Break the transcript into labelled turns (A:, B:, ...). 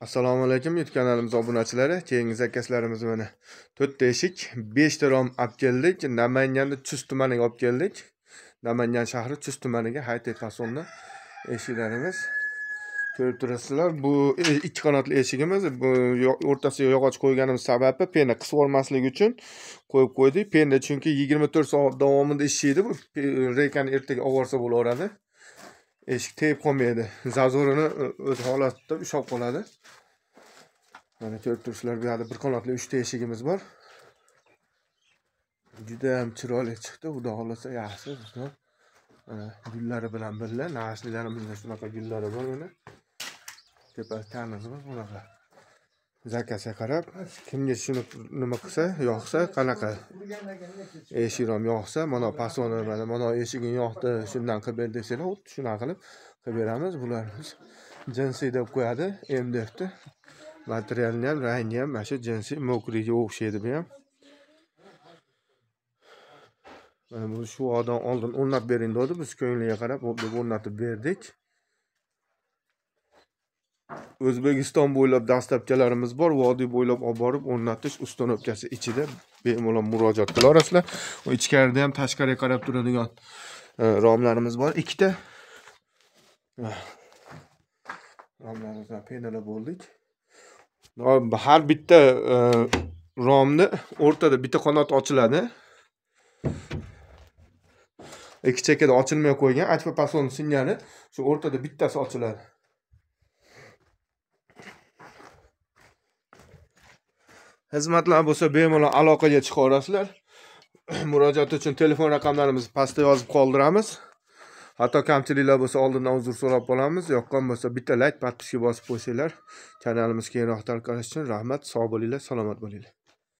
A: Assalomu alaykum YouTube kanalimiz obunachilari. Keyingi zakazlarimiz mana 4 ta eshik, 5 ta rom olib keldik. Namanganni Chust tumaniga olib keldik. Namangan shahri Chust tumaniga high-tech fasonda eshiklarimiz. Ko'rib turasizlar, bu ikki qanotli eshigimiz. Bu o'rtasiga yog'och qo'yganimiz sababi pena qisib olmasligi uchun qo'yib qo'ydik. Pena chunki 24 soat davomida ishlaydi. Bu reykani ertaga olib bo'laveradi. Eshik tegib qolmaydi. Zazorini o'z holatida ushlab qoladi. Mana ko'rib turibsizlar, bu yerda bir qanotli 3 ta eshigimiz bor. Juda ham chiroyli chiqdi. Xudo xolasa yaxshi. Mana gullari bilan birga naqshlilarimizda shunaqa gullari bor mana. Tepasi tanizmi bunaqa. Zakazga qarab, kimga shuni nima qilsa, yoqsa, qanaqa eshik ham yoqsa, mana pasoni mana mana eshiging yoqdi, shundan qilib ber desanglar, xuddi shunaqa qilib qilib beramiz. Bularimiz jinsiy deb qo'yadi, MDFni. Materialini ham, rangi ham mana shu jinsiy mokriga o'xshaydi bu ham. Mana bu shu odam oldin o'rnatib bering dedi, biz ko'ngliga qarab deb o'rnatib berdik. O'zbekiston bo'ylab dastlabkalarimiz bor, vodiy bo'ylab olib borib o'rnatish ustanovkasi ichida bemalol murojaat qila olasizlar. U ichkarida ham tashqariga qarab turadigan romlarimiz bor, ikkita. Romlarimizdan penalab bo'ldik. Har bitta romni o'rtada bitta qanot ochiladi. Ikki chekkada ochilmay qo'ygan, atfa pason singari shu o'rtada bittasi ochiladi. Xizmatlar bo'lsa bemalol aloqaga chiqa olasizlar. Murojaat uchun telefon raqamlarimizni pastda yozib qoldiramiz. Hatto kamchiliklar bo'lsa oldindan uzr so'rab qolamiz. Yoqqan bo'lsa bitta like, podpiska bosib qo'ysanglar, kanalimiz keyinroq tarqalishi uchun rahmat. Sog' bo'linglar, salomat bo'linglar.